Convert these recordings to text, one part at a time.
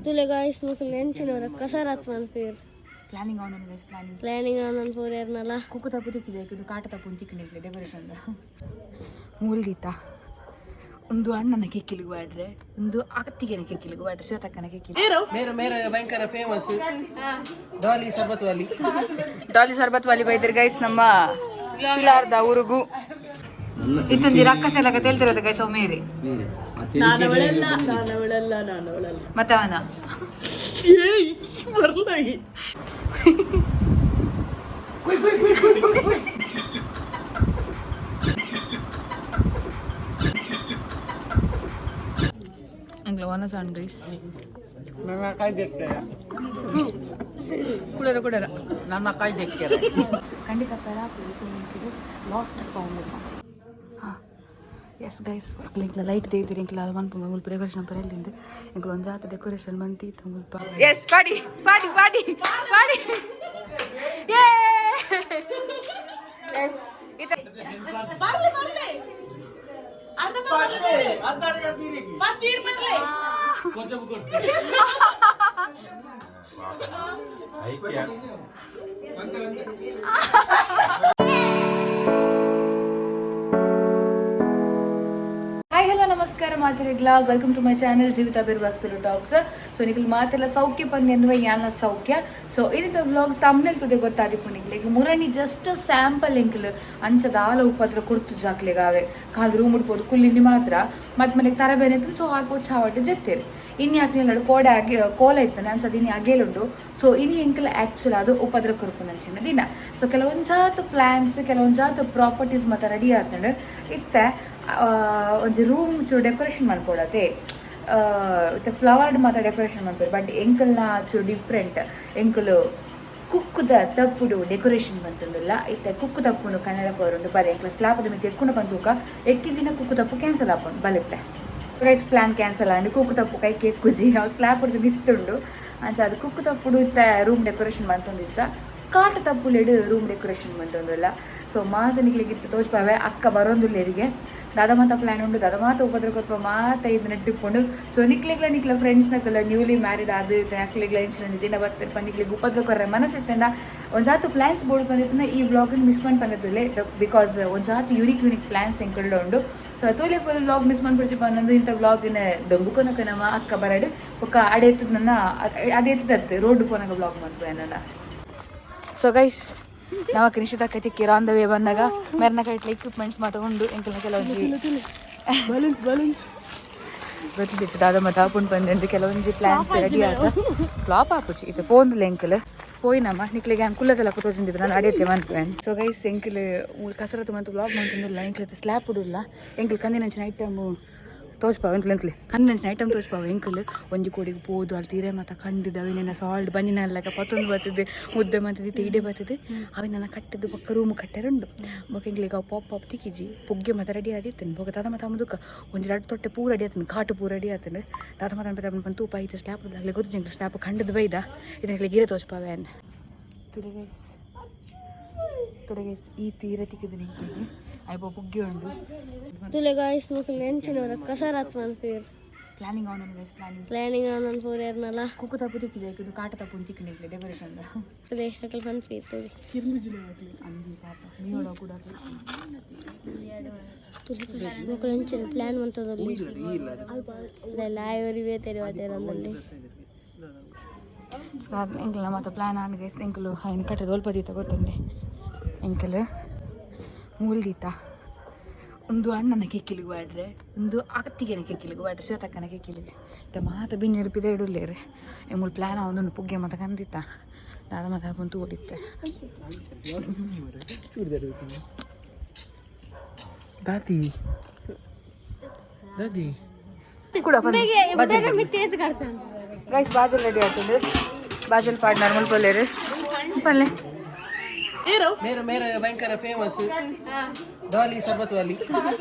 ತುಲೆ guys ಮುಕುಲು ಎಂಚಿನವರ ಕಸರತ್ ಮನ್ಪೇರ್. Planning ಆನ್ guys, planning. Planning ಆನ್ ಪೂರೇರ್ನಲ. ಕುಕ್ಕು ತಪ್ಪು ತಿಕ್ಕಿದೆ, ಇದು ಕಾಟ ತಪ್ಪು ತಿಕ್ಕಿಂಡಿಲ್ಲ. ಡೆಕೋರೇಷನ್ ಮೂಲ್ದೀತ ಒಂದು ಅಣ್ಣನ ಕೆಕ್ಕಿಲಿಗೆ ಬ್ಯಾಡ್ರೆ, ಒಂದು ಅತ್ತಿಗೆನ ಕೆಕ್ಕಿಲಿಗೆ ಬ್ಯಾಡ್ರೆ, ಶ್ವೇತಕ್ಕನ ಕೆಕ್ಕಿಲಿ. ಮೇರೆ ಮೇರೆ ಭಯಂಕರ ಫೇಮಸ್ ಡಾಲಿ ಸರ್ಬತ್ ವಾಲಿ. ಡಾಲಿ ಸರ್ಬತ್ ವಾಲಿ ಬೈದಿರ್ ಗೈಸ್ ನಮ್ಮ ಪಿಲಾರ್ದ ಊರುಗು. ಇತ್ತೊಂದು ರಕ್ಕಸ ಎಲ್ಲ ತೇಲ್ತಿರೋದು ಗೈಸ್ ಮೇರಿ. ಮತ್ತೆ ಅವನ ಅಂಗ್ಲ ಒನ ಸಣ್ಣ ಗೈಸ್. ನನ್ನ ಕಾಯಿ ದೇಖ್ತಾರೆ. ಕುಡರ ಕುಡರ. ನನ್ನ ಕಾಯಿ ದೇಖ್ತಾರೆ. ಖಂಡಿತ ಪೆರಾಪುರಿ ಸುಮ್ಮನೆ ಲಾಕ್ ತಪ್ಪ. ಹಾಂ, ಎಸ್ ಗೈಸ್, ಎಂಕ್ಲ ಲೈಟ್ ದೇದಿರಿ. ಎಂಕ್ಲ ಮನ್ಪು ಮುಲ್ಪ ಡೆಕೋರೇಷನ್ ಪರ ಎಲ್ಲಿಂದ ಎಂಕ್ಲ ಒಂದು ಜಾತ ಡೆಕೋರೇಷನ್ ಬಂತಿ ಮುಲ್ಪ. ಎಸ್, ಪಾಡಿ ಪಾಡಿ ಪಾಡಿ ಪಾಡಿ. ಎಸ್. ಹಾಯ್, ಹಲೋ, ನಮಸ್ಕಾರ ಮಾತಿರಿಗ್ಲಾ. Welcome to my channel ಜೀವಿತ ಬಿರ್ವಾಸ್ತಲು ಟಾಕ್ಸ್. ಸೊ ನಿಖಲ್ ಮಾತೆಲ್ಲ ಸೌಖ್ಯ ಪಂದ್ ಎನ್ನುವ ಯಾನ ಸೌಖ್ಯ. ಸೊ ಇದಕ್ಕೆ ವ್ಲಾಗ್ ತಮ್ನೆಲ್ ತುದೆ ಗೊತ್ತಾದಿಪ್ಪು ನಿಕ್ಲೆ. ಈಗ ಮುರಣಿ ಜಸ್ಟ್ ಸ್ಯಾಂಪಲ್ ಎಂಕಲ್ ಅಂಚದ ಆಲ ಉಪದ್ರ ಕೊಡ್ತು ಜಾಕ್ಲೆಗಾವೆ ಕಾಲು ರೂಮ್ ಉಡ್ಬೋದು ಕುಲ್ಲಿನಿ ಮಾತ್ರ ಮತ್ತೆ ಮನೆಗೆ ತರ ಬೇರೆ. ಸೊ ಹಾಕೋ ಚಾವಟ್ಟು ಜತ್ತೇರಿ ಇನ್ನು ಯಾಕೆ ನಡು ಕೋಡೆ ಆಗಿ ಕೋಲ ಇತ್ತಾನೆ ಅನ್ಸದು ಇನ್ನು ಅಗೇಲುಂಡು. ಸೊ ಇನಿ ಎಂಕಲ್ ಆ್ಯಕ್ಚುಲ್ ಅದು ಉಪದ್ರ ಕೊರ್ಪುನಂಚಿನ ದಿನ. ಸೊ ಕೆಲವೊಂದು ಜಾತ ಪ್ಲ್ಯಾನ್ಸ್, ಕೆಲವೊಂದು ಜಾತ ಪ್ರಾಪರ್ಟೀಸ್ ಮಾತ ರೆಡಿ ಆತಂಡು. ಇತ್ತೆ ಒಂಜಿ ರೂಮ್ ಚೂರು ಡೆಕೋರೇಷನ್ ಮಾಡ್ಕೊಡತೆ, ಇತ್ತೆ ಫ್ಲವರ್ಡ್ ಮಾತ್ರ ಡೆಕೋರೇಷನ್ ಮಾಡ್ತಾರೆ. ಬಟ್ ಎಂಕಲ್ನ ಚೂರು ಡಿಫ್ರೆಂಟ್, ಎಂಕಲು ಕುಕ್ಕುದ ತಪ್ಪುಡು ಡೆಕೋರೇಷನ್ ಬಂತಂದಿಲ್ಲ. ಇತ್ತೆ ಕುಕ್ಕು ತಪ್ಪುನು ಕನ್ನಡ ಪೋರುಂಡು ಬಲೆ. ಎಂಕಲ ಸ್ಲಾಪದ ಮಿತ್ತ ಎಕ್ಕುನ ಬಂತೂಕ ಎಕ್ಕಿಜಿನ ಕುಕ್ಕು ತಪ್ಪು ಕ್ಯಾನ್ಸಲ್ ಆಪುಂಡು ಬಲಿತ್ತೆ ಗೈಸ್. ಪ್ಲಾನ್ ಕ್ಯಾನ್ಸಲ್ ಆಂಡ್ ಕುಕ್ಕು ತಪ್ಪು ಕೈ ಎಕ್ಕುಜಿ, ಅವು ಸ್ಲಾಪ್ ಮಿತ್ತುಂಡು. ಅಂಚ ಅದು ಕುಕ್ಕು ತಪ್ಪುಡು ಇತ್ತೆ ರೂಮ್ ಡೆಕೋರೇಷನ್ ಬಂತೊಂದಿಚ್ಚ, ಕಾಟ ತಪ್ಪುಲೆಡು ರೂಮ್ ಡೆಕೋರೇಷನ್ ಬಂತೊಂದಿಲ್ಲ. ಸೊ ಮಾತನಿಕ್ಲಿಗೆ ಇತ್ತು ತೋಜ್ಪಾವೆ ಅಕ್ಕ ಬರೋಂದುಲ್ಲೇರಿಗೆ ದಾದ ಮಾತ ಪ್ಲಾನ್ ಉಂಡು, ದಾದ ಮಾತ ಉಪದ್ರ ಕೊರ್ಪ ಮಾತ ಇದು ನೆಟ್ಟಿಪ್ಪುಂಡು. ಸೊ ನಿಕ್ಲೆಗ್ಲ ನಿಕ್ಲ ಫ್ರೆಂಡ್ಸ್ ನಕಲ ನ್ಯೂಲಿ ಮ್ಯಾರಿಡ್ ಆದ ಅಕ್ಲೆಗ್ಲ ಇಂಚಿನ ದಿನ ಬರ್ತಾರೆ ನಿಕ್ಲೆಗ್ ಉಪದ್ರ ಕೊರ್ರೆ ಮನಸ್ಸಿತ್ತಂಡ, ಒಂಜಾತು ಪ್ಲಾನ್ಸ್ ಬೋರ್ಡ್ ಬಂದಿತ್ತಂಡ ಈ ವ್ಲಾಗ್ ಮಿಸ್ ಮಾಡಿ ಬಂದಿದ್ದಿಲ್ಲ, because ಒಂಜಾತು ಯೂನಿಕ್ ಯೂನಿಕ್ ಪ್ಲಾನ್ಸ್ ಎಂಕಲ್ಡ ಉಂಡು. ಸೊ ತೋಲೆ ಫುಲ್ ವ್ಲಾಗ್ ಮಿಸ್ ಮಾಡ್ಬಿಡ್ಚಿ ಬಂದು ಇಂಥ ವ್ಲಾಗಿನ ದೊಂಬುಕೊನಕ ನಮ್ಮ ಅಕ್ಕ ಬರಡು ಬೊಕ್ಕ ಅಡೆ ನನ್ನ ಅಡೆ ಎತ್ತದತ್ತು ರೋಡ್ ಪೋನಾಗ ವ್ಲಾಗ್ ಮಾಡ್ತು ನನ್ನ. ಸೊ ಗೈಸ್, ನಮ್ಮ ಕೃಷಿ ಕತಿಕ್ಕಿರೋ ಆನ್ the way ಬಂದಾಗ ಮೆರ್ನ ಕೈಟ್ಲ ಎಕ್ವಿಪ್ಮೆಂಟ್ಸ್ ಮಾತ ಉಂಡು. ಎಂಕಲ್ನ ಕೆಲವೊಂಜಿ ಬ್ಯಾಲೆನ್ಸ್ ಬ್ಯಾಲೆನ್ಸ್. ಗೊತ್ತಿತ್ತು ದಾದ ಮತ್ತೆ ಆಪುಂಡು ಬಂದಂದು. ಕೆಲವೊಂಜಿ ಪ್ಲಾನ್ಸ್ ರೆಡಿ ಆದ, ಫ್ಲಾಪ್ ಆಪುಚಿ. ಇದು ಪೋಂದುಲ ಎಂಕಲ್ ಪೋಯಿನಮ್ಮ ನಿಕ್ಲೆಗೆ ಹಂಗೆ ಕುಲ್ಲದೆಲ್ಲ ತೋಜಿಂದಿದ್ದು ನಾನು ಅಡಿಯತ್ತೆ ಮನ್ಪುವೆನ್. ಸೊ ಗೈಸ್, ಎಂಕಲ್ ಮೂಲು ಕಸರತ್ತು ಮಂತು ವ್ಲಾಗ್ ಮಂತಂದಿಲ್ಲ. ಎಂಕಲ್ ಸ್ಲ್ಯಾಪ್ ಉಡುಲ್ಲ. ಎಂಕಲ್ ಕಂದಿನಂಚಿನ ಐಟಮ್ ತೋಜ್ಪಾವ ಎಂಕ್ಲು ಎಂಕ್ಲೆ ಕಂದಿನಂಚಿನ ಐಟಮ್ ತೋಜ್ಪಾವ. ಎಂಕಲ್ ಒಂಜಿ ಕೋಡಿಗೆ ಪೋದು ಅಲ್ಲಿ ತೀರೆ ಮಾತ ಕಂಡಿದ್ದು ಅವಿನೆಲ್ಲ ಸಾಲ್ಟ್ ಬಂಜಿನಲ್ಲಕ ಪತ್ತೊಂದು ಬರ್ತದೆ, ಮುದ್ದೆ ಮಂತದೆ, ಇಡೆ ಬರ್ತದೆ. ಅವಿನೆಲ್ಲ ಕಟ್ಟಿದ್ದು ಬೊಕ್ಕ ರೂಮ್ ಕಟ್ಟೆರುಂಡು. ಬೊಕ್ಕ ಎಂಕ್ಲೆಗ್ ಅವು ಪಾಪ್ ಪಾಪ್ ತಿಕ್ಕಿಜಿ. ಪುಗ್ಗೆ ಮಾತ ರೆಡಿ ಆದಿತ್ತೇನೆ. ಬೊಕ್ಕ ತಾತ ಮಾತ ಮುದುಕ ಒಂಜಿ ರಡ್ಡ್ ತೊಟ್ಟೆ ಪೂರ ರೆಡಿ ಆತನು, ಕಾಟು ಪೂರ ರೆಡಿ ಆತನು. ತಾತ ಮಾತ ಅನ್ಪೆ ತೂಪ ಐತೆ ಸ್ಲ್ಯಾಪ್ ಆಗ್ಲಿ ಗೊತ್ತು. ಎಂಕ್ಲೆ ಸ್ಲ್ಯಾಪ್ ಕಂಡದ್ದು ಬೈದ ಇದು ಎಂಕ್ಲೆ ಗಿರೆ ತೋಜ್ಪಾವೆ ಅನ್. ತುಲೆ ಗೈಸ್, ತುಲೆ ಗೈಸ್, ಈ ತೀರ ತಿಕ್ಕಿದ್ದು ನಿಂಗೆ ಐಬೋ ಪುಗ್ಗೆ ಉಂಡು. ತುಲೆ ಗಾಯ್ಸ್ ಮುಕುಲು ಎಂಚಿನವರ ಕಸರತ್ ಮನ್ಪೇರ್. ಪ್ಲಾನಿಂಗ್ ಆನ್ ಗೈಸ್, ಪ್ಲಾನಿಂಗ್. ಪ್ಲಾನಿಂಗ್ ಆನ್ ಪೂರೇರ್ನಲ. ಕುಕ್ಕು ತಪ್ಪು ತಿಕ್ಕಿದೆ, ಇದು ಕಾಟ ತಪ್ಪು ತಿಕ್ಕಿಂಡಿಲ್ಲ ಡೆಕೋರೇಷನ್. ತುಲೆ ಅಕಲ್ ಪನ್ಪೇರ್ ತುಲೆ. ಅಂದಿ ಪಾಪ ನೀವಡ ಕೂಡ. ತುಲೆ ತುಲೆ ಮುಕುಲು ಎಂಚಿನ ಪ್ಲಾನ್ ಮಂತದಲ್ಲಿ ಲಾಯೋರಿ ಬೇತೇರಿ ವಾತೇರಂದಲ್ಲಿ. ಎಂಕಲ್ನ ಮಾತ ಪ್ಲಾನ್ ಆಂಡ್ ಗೈಸ್. ಎಂಕಲು ఆయన ಕಟ್ಟದ ಒಲ್ಪದೀತ ಗೊತ್ತುಂಡೆ. ಎಂಕಲ್ ಮೂಲ್ದೀತ ಒಂದು ಅಣ್ಣನ ಕೆಕ್ಕಿಲಿಗೆ ಬ್ಯಾಡ್ರೆ, ಒಂದು ಅತ್ತಿಗೆನ ಕೆಕ್ಕಿಲಿಗೆ ಬ್ಯಾಡ್ರೆ, ಶ್ವೇತಕ್ಕನ ಕೆಕ್ಕಿಲಿಗೆ ಇತ್ತ ಮಾತ ಬಿನ್ನಿ ಇರ್ಪಿದೆ ಇಡುಲ್ಲೇರೆ. ಎಂಬುಲ್ ಪ್ಲಾನ್ ಒಂದೊಂದು ಪುಗ್ಗೆ ಮಾತ ಕಂದಿತ್ತ ದಾದ ಮಾತ ಬಂತು ಓಡಿತ್ತೆ. ದಾದಿ ದಾದಿ. ಕೂಡ ಗೈಸ್, ಬಾಜಲ್ ರೆಡಿ ಆಗ್ತದೆ. ಬಾಜಲ್ ಪಾಡ್ ನಾರ್ಮಲ್ ಪಲ್ಲೇರು ಪಲ್ಲೆ. ಮೇರೆ ಮೇರೆ ಭಯಂಕರ ಫೇಮಸ್ ಡಾಲಿ ಸರ್ಬತ್ ವಾಲಿ.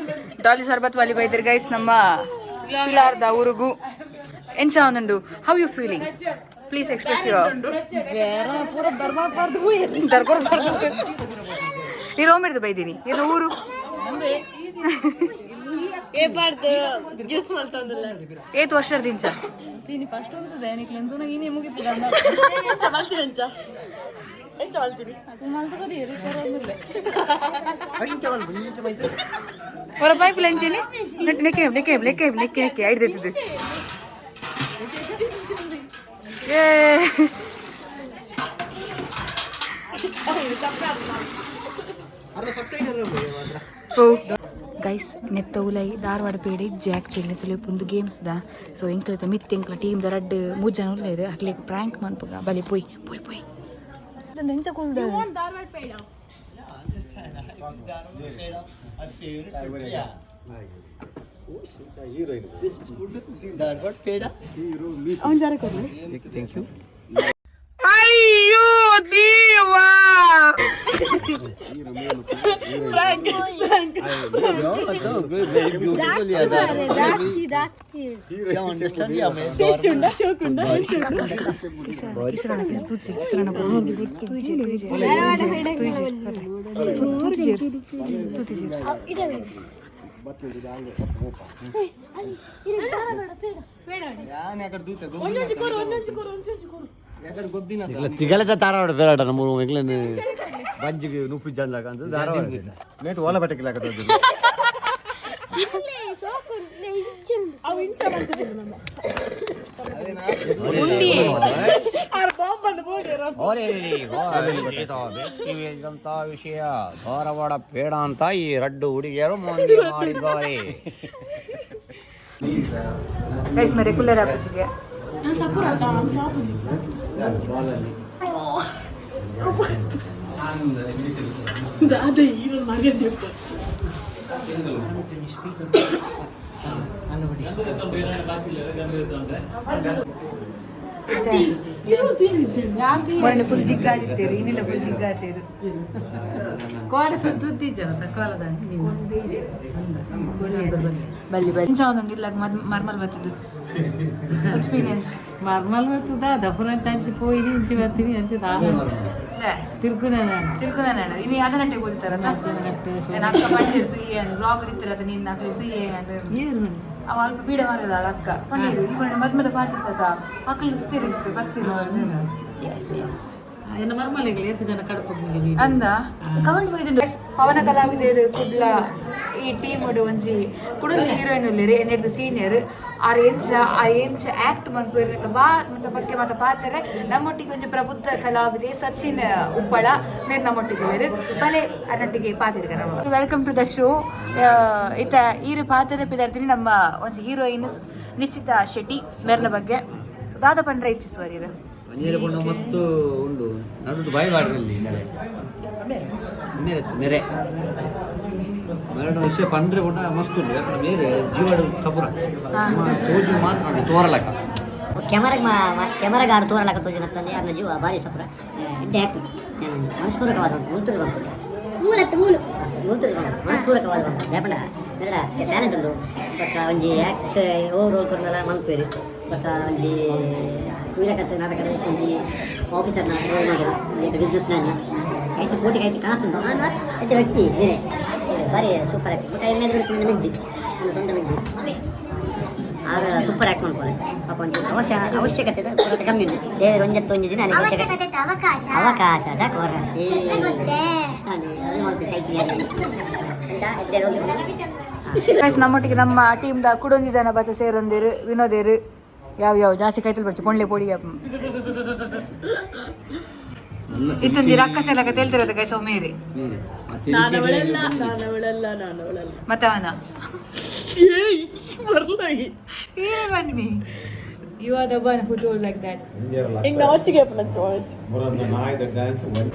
ಡಾಲಿ ಸರ್ಬತ್ ವಾಲಿ ಬೈದಿರ್ ಗೈಸ್ ನಮ್ಮ ಪಿಲಾರ್ದ ಊರುಗು. ಎಂಚ ಒಂದುಂಡು? How you feeling? Please express your ದರ್ಬಾರ್. ನೀರು ಓಮಿಡ್ದು ಬೈದೀನಿ ಇನ್ನು ಊರು. ಏತ್ ವರ್ಷ ದಿಂಚ ಫಸ್ಟ್ ಉಂತದೆ ನಿಕ್ಲೆನ್ ಇನಿ ಮುಗಿಪುದ ಹೊರ ಪೈಪ್ ಲಂಚಲಿ ನೆಕ್ಕೆ ನೆಕ್ಕೆ ನೆಕ್ಕೆ ನೆಕ್ಕೆ ನೆಕ್ಕೆ ಐಡ್ದಿದ್ದು. ಏ ಗೈಸ್ ನೆತ್ತ ಉಲೈ ಧಾರವಾಡ ಪೇಡೆ ಇಜ್ಜೆ ಆ್ಯಕ್ಚುಲಿ ನೆತ್ತಲೆ ಒಂದು ಗೇಮ್ಸ್ ದ. ಸೊ ಎಂಕ್ಲತ ಮಿತ್ ಎಂಕ್ಲ ಟೀಮ್ ದ ರಡ್ಡ್ ಮೂರು ಜನ ಉಲ್ಲೇರು. ಅಕ್ಲೆಗ್ ಪ್ರಾಂಕ್ ಮನ್ಪುಗ ಬಲೆ ಪೋಯ್ ಪೋಯ್ ಪೋಯ್ ಎಂಚ ಕುಲ್ದ. Dharwad peda. Thank you. ತಿಗಲೆದ Dharwad ಬೇಡ ನಮ್ಮ ಎಂಗ್ಲೇನ್ ಬಂಜಿಗೆ ನುಪ್ಪು ಜಲ್ಲಾಗ ಅಂತ ಧಾರವಾಡ ನೇಟ್ ಓಲ ಬಟ್ಟೆ ಹಾಕದ. ವಿಷಯ ಧಾರವಾಡ ಪೇಡ ಅಂತ ಈ ರಡ್ಡು ಹುಡುಗಿಯರು ಮಂದಿ ಮಾಡಿದ್ದಾರೆ. ಗೈಸ್, ಮೇರೆ ಕುಲ್ಲರ್ ಆಪುಜಿಗೆ. ಮೊನ್ನೆ ಫುಲ್ ಜಿಗ್ಗ ಆಗಿತ್ತೀರಿ, ಇನ್ನಿಲ್ಲ ಫುಲ್ ಜಿಗ್ಗ ಆತೀರಿ. ಬಲ್ಲಿ ಬಲ್ಲಿ ಇಲ್ಲ. ಮರ್ಮಲ್ ಬರ್ತದೆ ಎಕ್ಸ್ಪೀರಿಯನ್ಸ್. ಮರ್ಮಲ್ ಬರ್ತದ ದಪುರ ಚಾಂಚಿ ಪೋಯಿ ಇಂಚಿ ಬರ್ತೀನಿ ಅಂಚೆ ಛೇ. ತಿರ್ಗುನ. ತಿರ್ಗುನ ಇನ್ನು ಅದನ್ನಟ್ಟೆ ಓದ್ತಾರಲ್ಲ. ನನ್ನ ಅಕ್ಕ ಪಂಡಿರು ತುಯ್ಯೆ ಬ್ಲಾಗ್ ಇರ್ತಿರತ್ತ ನಿನ್ನ ಅಕ್ಕ ತುಯ್ಯೆ. ಅವ ಅಲ್ಪ ಬೀಡ ಮಾರದ ಅಕ್ಕ ಪಂಡಿರು ಇವಳ ಮದ್ ಮದ ಪಾಡ್ತಿತ್ತ ಅಕ್ಕಲು ತಿರುಗಿತ್ತು ಬತ್ತಿರು. S S. ಎನ್ನ ಮರ್ಮಲೆಗಳು ಏತ್ ಜನ ಕಡಪು. ಅಂದ ಕಮೆಂಟ್ ಹೋಯ್ತು. ಪವನ ಕಲಾವಿದರು ಕುಡ್ಲ ಈ ಟೀಮ್ ಒಂಜಿ ಕುಡೊಂಜಿ ಹೀರೋಯಿನ್ ಉಲ್ಲೆರ್ ಎನ್ನೆಡ್ದು ಸೀನಿಯರ್. ಆರ್ ಎಂಚ ಆರ್ ಎಂಚ ಆಕ್ಟ್ ಮನ್ಪುವೆರ್ ಬಾ ಮತ್ತೆ ಬಗ್ಗೆ ಮಾತ ಪಾತೆರೆ. ನಮ್ಮೊಟ್ಟಿಗೆ ಒಂಜಿ ಪ್ರಬುದ್ಧ ಕಲಾವಿದೆ ಸಚಿನ್ ಉಪ್ಪಳ ಮೇರ್ ನಮ್ಮೊಟ್ಟಿಗೆ ಉಲ್ಲೆರ್. ಬಲೆ ಅರೊಟ್ಟಿಗೆ ಪಾತೆರ್ಗ ನಮ್ಮ. Welcome to the show. ಇತ್ತ ಈರು ಪಾತೆರೆ ಪಿದಾರ್ತೀನಿ ನಮ್ಮ ಒಂಜಿ ಹೀರೋಯಿನ್ ನಿಶ್ಚಿತಾ ಶೆಟ್ಟಿ ಮೇರ್ನ ಬಗ್ಗೆ. ಸೊ ದಾದ ಪಂಡ್ರೆ ಇಚ್ಛಿಸುವರ್ ಇದು? ಪನ್ನೀರ್ ಬಣ್ಣ ಮಸ್ತ್ ಉಂಡು ನಡುಟು ಬಾಯಿ ಬಾಡ್ರಲ್ಲಿ ನೆರೆ ಮೇರೆ ಮೇರೆ ಮೆರಡು ವಿಷಯ ಪಂಡ್ರೆ ಬಣ್ಣ ಮಸ್ತ್ ಉಂಡು. ಯಾಕಂದ್ರೆ ಮೇರೆ ಜೀವಾಡು ಸಬುರ ತೋಜು ಮಾತ್ರ ತೋರಲಕ್ಕ. ಕ್ಯಾಮರಾಗ ಕ್ಯಾಮರಾಗ ತೋರಲಾಕ ತೋಜಿನತ್ತಂದೆ ಅರ್ನ ಜೀವ ಭಾರಿ ಸಪುರ ಎಡ್ಡೆ ಆಕ್ಟಿಂಗ್. ನಾನು ಮನಸ್ಪೂರ್ವಕವಾದ ಮುಲ್ತುರು ಬಂಪುದೆ. ಮೂಲತ್ತು ಮೂಲು. ಮುಲ್ತುರು ಮನಸ್ಪೂರ್ವಕವಾದ ಬಂಪು ಯಾಪಂಡ ಮೆರಡ ಟ್ಯಾಲೆಂಟ್ ಉಂಡು. ಬೊಕ್ಕ ಒಂಜಿ ಆಕ್ಟ್ ಓ ರೋಲ್ ಕೊರ್ನಲ ಮಲ್ಪೇರು. ಬೊಕ್ಕ ಒಂಜಿ ತೂಯಕತ್ತೆ ನಾಟಕ ಒಂಜಿ ಆಫೀಸರ್ನ ರೋಲ್ ಮಾಡಿದ ಬಿಸ್ನೆಸ್ ಮ್ಯಾನ್ ಐತೆ. ಕೋಟಿ ಐತೆ ಕಾಸು ಉಂಟು. ಆನ ಹೆಚ್ಚು ವ್ಯಕ್ತಿ ಬೇರೆ ಭಾರಿ ಸೂಪರ್ ಆಕ್ಟಿಂಗ್. ಬಟ್ ಎಣ್ಣೆ ಮೆಗ್ದಿ ನನ್ನ ಸ್ವಂತ ಮೆಗ್ದಿ ಆಗ ಸೂಪರ್ ಆಕ್ಟ್ ಮಾಡ್ಬೋದು. ಪಾಪ ಒಂಜಿ ಅವಶ್ಯ ಅವಶ್ಯಕತೆ ಇದೆ, ಕೊರತೆ ಕಮ್ಮಿ ಉಂಟು. ದೇವರು ಒಂಜತ್ತು ಒಂಜಿ ದಿನ ಅನಿಗೆ ಅವಶ್ಯಕತೆ ಅವಕಾಶ. ಅವಕಾಶದ ಕೊರತೆ. ಗೊತ್ತೇ. ನಾನು ಅದು ಮಾಡ್ತೀನಿ ಸೈಕಲ್ ಅಂಚ ಎಡ್ಡೆ ರೋಲ್. ಗೈಸ್, ನಮ್ಮೊಟ್ಟಿಗೆ ನಮ್ಮ ಟೀಮ್ ದ ಕುಡೊಂಜಿ ಜನ ಬತ್ತ ಸೇರೊಂದಿರು ವಿನೋದೇರು. ಯಾವ ಯಾವ ಜಾಸ್ತಿ ಕೈತಲ್ ಬರ್ಚು ಕೊಂಡ್ಲೆ ಪೊಡಿ ಇತ್ತೊಂಜಿ ರಕ್ಕಸ ಎಲ್ಲ ತೇಲ್ತಿರೋದು ಗೈಸ್ ಒಮೇರಿ. ಮೇರೆ ಮತ್ತೆ ಅವನ ಏ ಬನ್ನಿ. You are the one who told like that.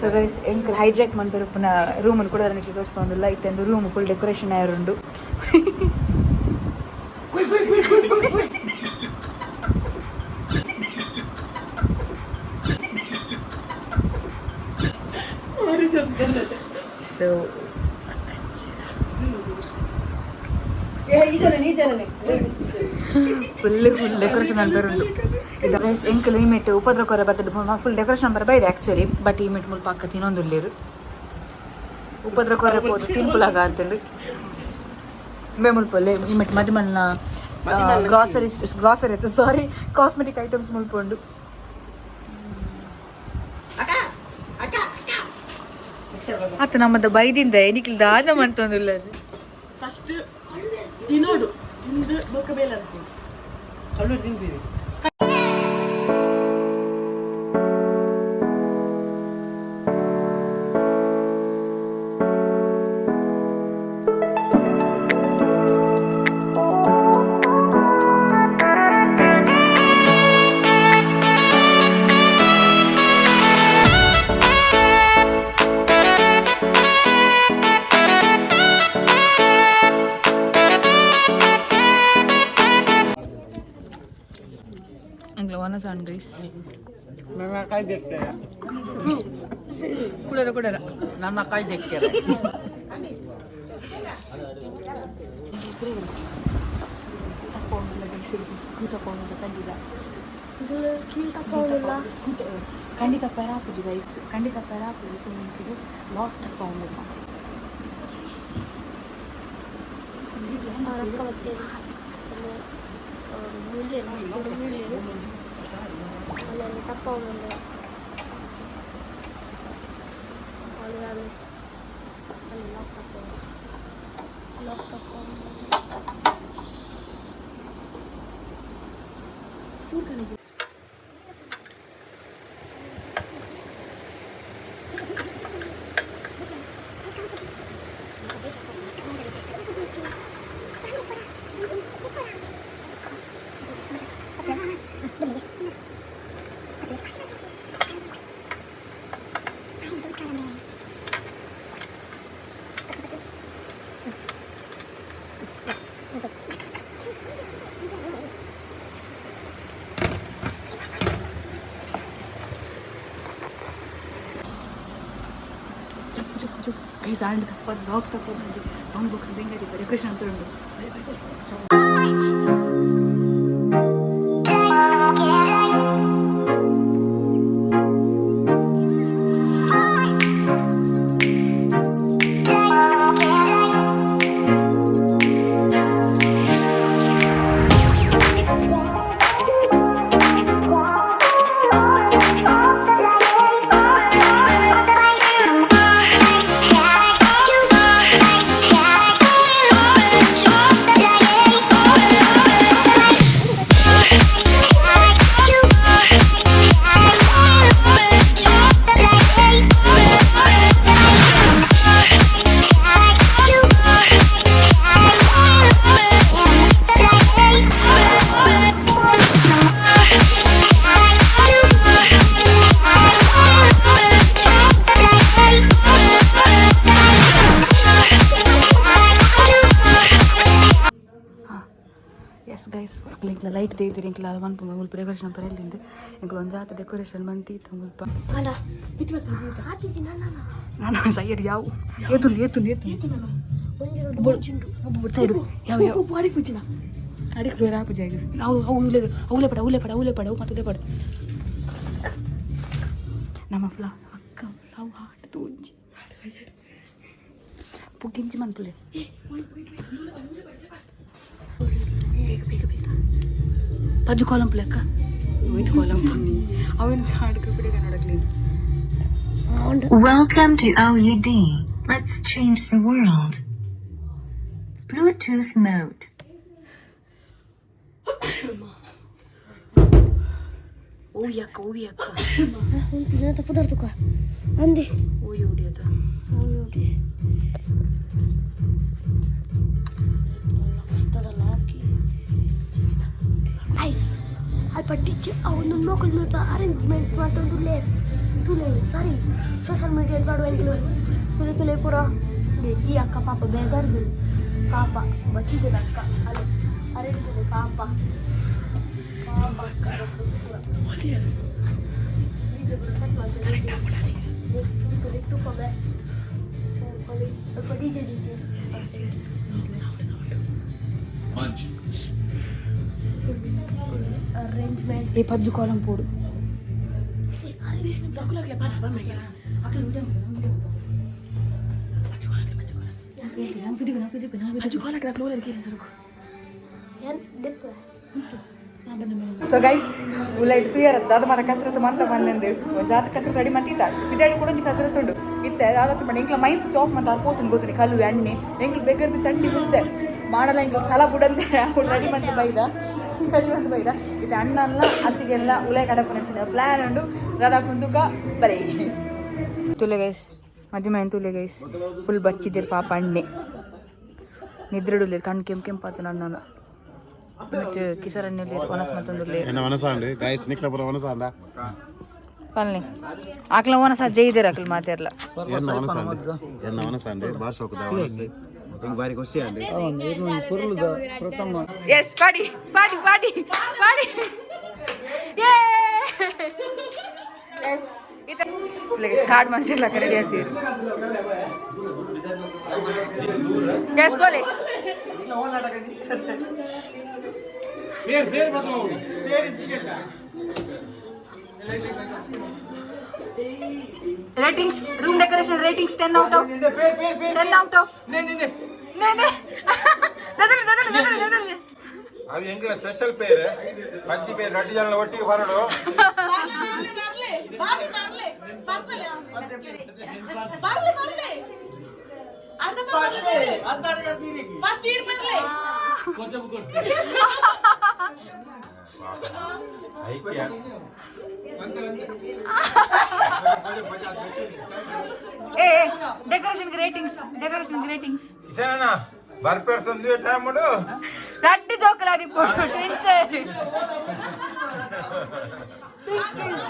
So guys, ಎಂಕಲ್ ಹೈಜಾಕ್ ಮನ್ಪೆರ್ ಉಪ್ಪುನ ರೂಮ್ ಕೂಡ ನನಗೆ ತೋರಿಸ್ಕೊಂಡಿಲ್ಲ. ಇತ್ತೊಂದು ರೂಮ್ ಫುಲ್ ಡೆಕೋರೇಷನ್ ಆಯರುಂಡು. So full full decoration ಅನ್ಪೇರುಂಡು. Guys, ಎಂಕಲ್ ಈ ಮೆಟ್ಟು ಉಪದ್ರ ಕೊರ ಬರ್ತದೆ. ಫುಲ್ ಡೆಕೋರೇಷನ್ ಬರ ಬೈದೆ ಆಕ್ಚುಲಿ. ಬಟ್ ಈ ಮೆಟ್ಟು ಮುಲ್ಪ ಪಕ್ಕ ತಿನ್ನೊಂದುಲ್ಲೇರು. ಉಪದ್ರ ಕೊರ ಪೋದು ತಿಂಪುಲಾಗ ಅಂತಂದು. ಮುಲ್ಪೊಲ್ಲೆ ಈ ಮೆಟ್ ಮದಿಮಲ್ನ ಗ್ರಾಸರಿ ಗ್ರಾಸರಿ ಆಯ್ತು, ಸಾರಿ, ಕಾಸ್ಮೆಟಿಕ್ ಐಟಮ್ಸ್ ಮುಲ್ಪೊಂಡು. ಆತ ನಮ್ಮದ ಬೈದಿಂದ ಎನಿಕ್ಲ್ ದಾದ ಮಂತೊಂದುಲ್ಲ ಅದು. ಫಸ್ಟ್ ತಿನ್ನೋಡು, ತಿಂದು ಬೊಕ್ಕ ಬೇಲೆ ಅನ್ಕೊಂಡು. ಕಳ್ಳೂರು ತಿನ್ಪೀರಿ. ಅಂಗ್ಲ ಒನ ಸಣ್ಣ ಗೈಸ್. ನನ್ನ ಕೈ ದೆಕ್ಕೆ. ಕುಡರ ಕುಡರ. ನನ್ನ ಕೈ ದೆಕ್ಕೆ. ಕೀಲ್ ತಪ್ಪವನಿಲ್ಲ. ಖಂಡಿತ ಪೆರಾಪುಜಿ ಗೈಸ್, ಖಂಡಿತ ಪೆರಾಪುಜಿ. ಸೊ ನಿಂತಿದ್ದು ಲಾಕ್ ತಪ್ಪ ಒಂದು. ಅಕ್ಕ ಬರ್ತೇನೆ ಮುಳ್ಳಿರು, ಮಸ್ತ್ ಮುಳ್ಳಿರು. ಅಲ್ಲಿ ತಪ್ಪವನಿಲ್ಲ. ಅಲ್ಲಿ ಅಲ್ಲಿ ಅಲ್ಲಿ ಲಾಕ್ ತಪ್ಪ, ಲಾಕ್ ತಪ್ಪ. ಚಪ್ಪು ಚಪ್ಪು ಚಪ್ಪು ಗೈಸ್, ಆಂಡ್ ತಪ್ಪದು, ಲಾಕ್ ತಪ್ಪದು. ಸೌಂಡ್ ಬಾಕ್ಸ್ ಬೆಂಗಾಡಿ ಡೆಕೋರೇಷನ್ ಅಂತ ಉಂಟು. ಎಸ್ ಗೈಸ್, ಎಂಕ್ಲ ಲೈಟ್ ದೇದಿರಿ. ಎಂಕ್ಲ ಮನ್ಪು ಮುಲ್ಪ ಡೆಕೋರೇಷನ್ ಪರ ಎಲ್ಲಿಂದ ಎಂಕ್ಲ ಒಂದು ಜಾತ ಡೆಕೋರೇಷನ್ ಬಂತಿ ಮುಲ್ಪ. ಅಣ್ಣ, ಆತಿಜಿ ನನ್ನ. ನಾನು ಸೈಡ್ ಯಾವ ಏತುಂಡು ಏತುಂಡು ಏತುಂಡು. ಒಂಜಿ ಒಂಜಿಂಡು. ಸೈಡು ಯಾವ ಯಾವ ಅಡಿಗೆ ಬೇರೆ ಆಪುಜಿ ಆಗಿ ಅವು ಅವು ಉಲೆ ಅವಲೆ ಪಡ ಅವಲೆ ಪಡ ಅವಲೆ ಪಡ ಅವು ಮತ್ತು ಉಲೆ ಪಡ. ನಮ್ಮ ಫ್ಲಾ ಅಕ್ಕ ಅವು ಹಾಟ್ ತೂಂಜಿ ಪುಗ್ಗಿಂಚಿ ಮನ್ಪುಲೆ. ಬೇಗ ಬೇಗ ಬೇಗ. ಪಜ್ಜು ಕಾಲಂ ಅಕ್ಕ, ವೈಟ್ ಕಾಲಂ ಅವೇನು ಹಾಡು ಬಿಡಿ Kannada clean. Welcome to OUD. Let's change the world. Bluetooth mode. ಓವಿ ಅಕ್ಕ, ಓವಿ ಅಕ್ಕ. ದಿನ ತಪ್ಪುದಾರ್ತುಕ ಅಂದೆ. ಓಯ್ ಹೊಡಿಯೋದ. ಓಡಿ ಕಷ್ಟದಲ್ಲ ಹಾಕಿ ಐಸ್ ಅಲ್ಪ ಟಿಚ್ ಒಂದು ಮೋಕಲ್ ಮುಲ್ಪ ಅರೇಂಜ್ಮೆಂಟ್ ಮಾತೊಂದು ತುಲೆ ಸರಿ ಸೋಷಲ್ ಮೀಡಿಯಾ ಮಾಡುವ ಎಂಕ್ಲು ತುಲೆ ತುಲೆ ಪೂರ. ಈ ಅಕ್ಕ ಪಾಪ ಬೇಗಾರ್ದು, ಪಾಪ ಬಚ್ಚಿದ ಅಕ್ಕ ಅಲ್ಲಿ ಅರೇಂಜ್ ಪಾಪ ಪಾಪ ಅಕ್ಕ ಪೂರ ಡಿಜೆ ಪೂರ ಸೆಟ್ ಮಾಡ್ತಾರೆ. ತುಲೆ ತೂಕೊಬೆ ಅಲ್ಪ ಡಿಜೆ ದೀತಿ. ಅರೇಂಜ್ಮೆಂಟ್. ಈ ಪಜ್ಜು ಕಾಲಂ ಪೋಡು. ಸೊ ಗೈಸ್ ಉಲ್ಲ ಇಟ್ಟು ತುಯ್ಯಾರತ್ತ ಅದು ಮಾರ ಕಸರತ್ತು ಮಂತ ಬಂದಂದು ಜಾತ ಕಸರತ್ತು ರೆಡಿ ಮಂತಿತ್ತ ಪಿದಾಡಿ ಕೂಡ ಒಂಜಿ ಕಸರತ್ತು ಉಂಡು ಇತ್ತೆ ದಾದತ್ತು ಮಾಡಿ ಎಂಕ್ಲ ಮೈಸ್ ಆಫ್ ಮಂತ ಪೋತುನ್ ಗೊತ್ತಿನಿ ಕಲ್ಲು ಎಣ್ಣೆ ಎಂಕ್ಲು ಬೇಕಾದ್ರೆ ಚಂಡಿ ಬುತ್ತೆ ಮಾಡಲ್ಲ ಎಂಕ್ಲು ಛಲ ಬುಡಂತೆ ಅವ್ಳು ರೆಡಿ ಮಂತ ಬೈದ ರೆಡಿ ಮಂತ ಬೈದ. ಇತ್ತೆ ಅಣ್ಣಲ್ಲ ಅತ್ತಿಗೆಲ್ಲ ಉಲೈ ಕಡಪು ಪ್ಲಾನ್ ಉಂಡು ದಾದಾ ಮುಂದುಕ ಬರೀ ತುಲೆ ಗೈಸ್ ಮದಿಮ ತುಲೆ ಗೈಸ್ ಫುಲ್ ಬಚ್ಚಿದ್ದೀರಿ ಪಾಪ ಅಣ್ಣೆ ನಿದ್ರೆಡುಲ್ಲೇರು ಕಣ್ಣು ಕೆಂಪು ಕೆಂಪಾತು ನನ್ನ ಮತ್ತು ಕಿಸರನ್ನಲ್ಲಿ ಒನಸ್ ಮತ್ತೊಂದುಲ್ಲೇರು ಎನ್ನ ಮನಸಾಂಡ್ ಗಾಯ್ಸ್ ನಿಕ್ಲಪುರ ವನಸಾಂಡ ಪಲ್ನಿ ಆಕ್ಲ ಒನಸ ಜೈದೇರು ಅಕ್ಲ ಮಾತೆರ್ಲ. ಎನ್ನ ವನಸಾಂಡ್ ಎನ್ನ ವನಸಾಂಡ್ ಬಾರ್ ಶೋಕದ ವನಸ್ ಹಿಂಗ್ ಬಾರಿ ಖುಷಿ ಅಂಡ್ ಪ್ರಥಮ. ಎಸ್ ಪಾಡಿ ಪಾಡಿ ಪಾಡಿ ಪಾಡಿ. ಎಸ್ ಕಾರ್ಡ್ ಮನ್ಸಿರ್ಲ ರೆಡಿ ಆಗ್ತೀರಿ. ಎಸ್ ಬೋಲೆ. Ratings, room decoration ratings 10 out of 10 out of ನೇ ನೇ ದದಲಿ ದದಲಿ ದದಲಿ ದದಲಿ. ಅದು ಎಂಗಳ ಸ್ಪೆಷಲ್ ಪೇರ್ ಪಂಚಿ ಪೇರ್ ರಡ್ಡಿ ಜನ ಒಟ್ಟಿಗೆ ಬರಡು. ಐಕ್ಯ. ಏ ಡೆಕೋರೇಷನ್ ರೇಟಿಂಗ್ಸ್, ಡೆಕೋರೇಷನ್ ರೇಟಿಂಗ್ಸ್. ಇಶಾನ ಬರ್ಪೇರ್ ಸಂದುವೆ ಟೈಮ್ ಮಾಡು. ರಡ್ಡು ಜೋಕಲಾದಿ ಪೋಡು ಟ್ವಿನ್ಸ್ ಟ್ವಿನ್ಸ್ ಟ್ವಿನ್ಸ್.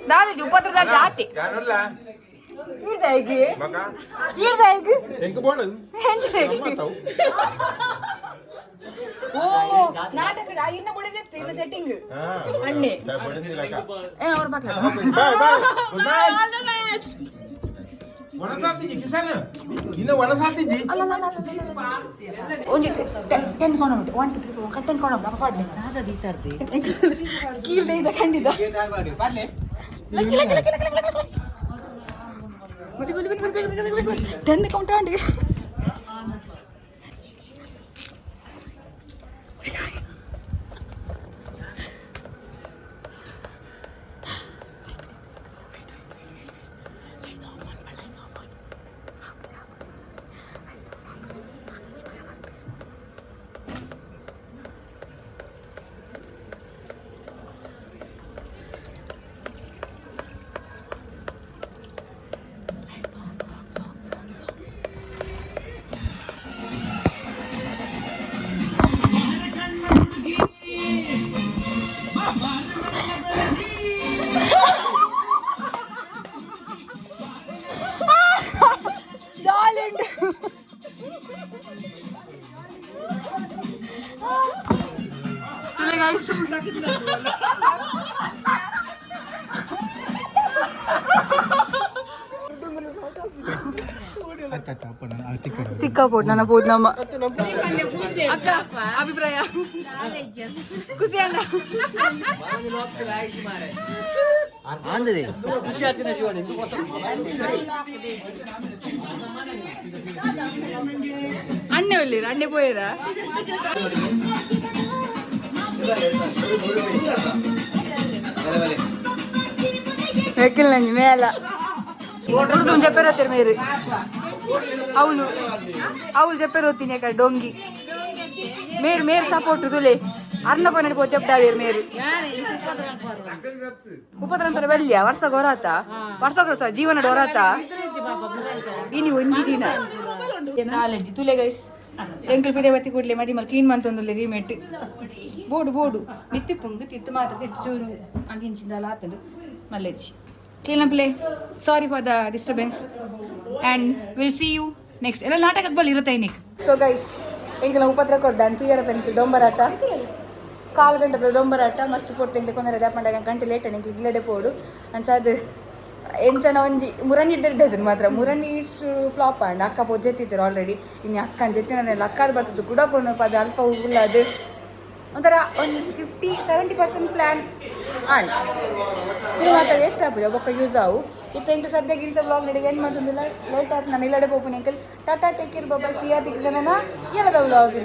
ದಾದಾಜಿ ಉಪದ್ರ ಜಾತಿ. ಯಾನುಲ್ಲ. ಈರ್ದಾಗಿ ಮಗ. ಈರ್ದಾಗಿ. ಎಂಕ್ ಬೋಡು. ಓ ನಾಟಕ ಇನ್ನ ಬಡಿದಿತ್ತು ಇನ್ನ ಸೆಟ್ಟಿಂಗ್ ಅಣ್ಣೆ. ಏ ಅವ್ರ ಮಕ್ಳು. Bye bye good night. ವನಸಾತಿಜಿ ಕಿಶನ್ ಇನ್ನ ವನಸಾತಿಜಿ. ಒಂಜಿ 10 ಕೌಂಟ್ ಉಂಟು 1 2 3 4 10 ಕೌಂಟ್ ಉಂಟು ಪಾಡ್ಲೆ ಕೀಲ್ದ ಇದ ಖಂಡಿತ. Lucky lucky lucky lucky lucky lucky ಬಲಿ ಬಲಿ ಬಲಿ ಬಲಿ ಬಲಿ ಬಲಿ ಬಲಿ 10 ಕೌಂಟ್ ಆಂಡಿ. ಜಾಲಿಂಡ್ ಗೈಸ್. ತಿಕ್ಕಾಪೋಟ್ ನನ್ನ ಪೋದ್ ನಮ್ಮ ಅಕ್ಕ ಅಭಿಪ್ರಾಯ ಖುಷಿ ಅಲ್ಲ. ಖುಷಿ ಆಗ್ತಿದೆ ಜೀವನ. ಅಣ್ಣೆ ಒಲ್ಲಿರ ಅಣ್ಣೆ ಪೋಯರ వెక్కిల్ ನಂಜಿ ಮೇಲ ಉರ್ದು చెప్పారు మీరు అవును అవును చెప్పారు తినే డొంగి ಮೇರು ಮೇರು ಸಪೋರ್ಟ್ ತುಲೆ ಅರ್ನ ಕೊನೆ ಪೋ ಚೆಪ್ಟಾದಿರ್ ಮೇರು ಉಪದ್ರಂತರ ಬಲ್ಯ ವರ್ಷ ಗೊರಾತ ವರ್ಷ ಗೊರಸ ಜೀವನ ಡೊರಾತ ಇನಿ ಒಂಜಿ ದಿನ ನಾಲೆಜ್ ತುಲೆ ಗೈಸ್ ಎಂಕಲ್ ಪಿದೆ ಬತ್ತಿ ಕೂಡ್ಲೆ ಮದಿ ಮಲ್ ಕ್ಲೀನ್ ಮಂತೊಂದುಲ್ಲೆ ರೀಮೆಟ್ ಬೋಡು ಬೋಡು ಮಿತ್ತಿ ಪುಂಡು ತಿತ್ತು ಮಾತ್ರ ಚೂರು ಅಂಚಿಂಚಿಂದಲ ಆತುಂಡು ಮಲ್ಲೆಜ್ಜಿ clean up sorry for the disturbance and will see you next ಎಲ್ಲ ನಾಟಕಕ್ಕೆ ಬಲ್ಲಿ ಇರುತ್ತೆ ಇನ್ನಿಕ್. ಸೊ ಗೈಸ್ ಎಂಕಲ ಉಪದ್ರ ಕೊಡ್ದಾನ್ ತುಯ್ಯರ ತನಿಖೆ ಡೊಂಬರಾಟ ಕಾಲು ಗಂಟೆದ ಡೊಂಬರಾಟ ಮಸ್ತ್ ಪೊರ್ತು ಎಂಕ್ಲೆ ಕೊನರೆ ದಾಪಂಡ ಗಂಟೆ ಲೇಟ್ ಎಂಕ್ಲೆ ಗಿಲಡೆ ಪೋಡು ಅಂಚಾದ್ ಎಂಚನ ಒಂಜಿ ಮುರನಿ ಇದ್ದದ್ದು ಮಾತ್ರ ಮುರನಿ ಫ್ಲಾಪ್ ಆಂಡ್ ಅಕ್ಕ ಪೋ ಜೆತ್ತಿದ್ರು ಆಲ್ರೆಡಿ ಇನ್ನು ಅಕ್ಕನ ಜೆತ್ತಿನ ಅಕ್ಕಾದ ಬರ್ತದ್ದು ಗುಡ ಕೊನು ಪದ ಅಲ್ಪ ಉಳ್ಳದು ಒಂಥರ ಒಂದು 50-70% ಪ್ಲ್ಯಾನ್ ಆಂಡ್. ಇದು ಮಾತ್ರ ವೇಸ್ಟ್ ಆಪುಜ ಬೊಕ್ಕ ಯೂಸ್ ಆವು. ಇತ್ತೆ ಎಂಕ್ ಸದ್ಯಕ್ಕೆ ಇಂಥ ವ್ಲಾಗ್ ನಡಿಗೆ ಏನು ಮಾತೊಂದಿಲ್ಲ. ಲೇಟ್ ಆಪ್, ನಾನು ಇಲ್ಲಡೆ ಪೋಪುನ ಅಂಕಲ್. ಟಾಟಾ, ಟೇಕ್ ಕೇರ್, ಬಾಬಾ, ಸಿಯಾ. ತಿಕ್ಲ ನನ್ನ ಎಲ್ಲದ ವ್ಲಾಗ್.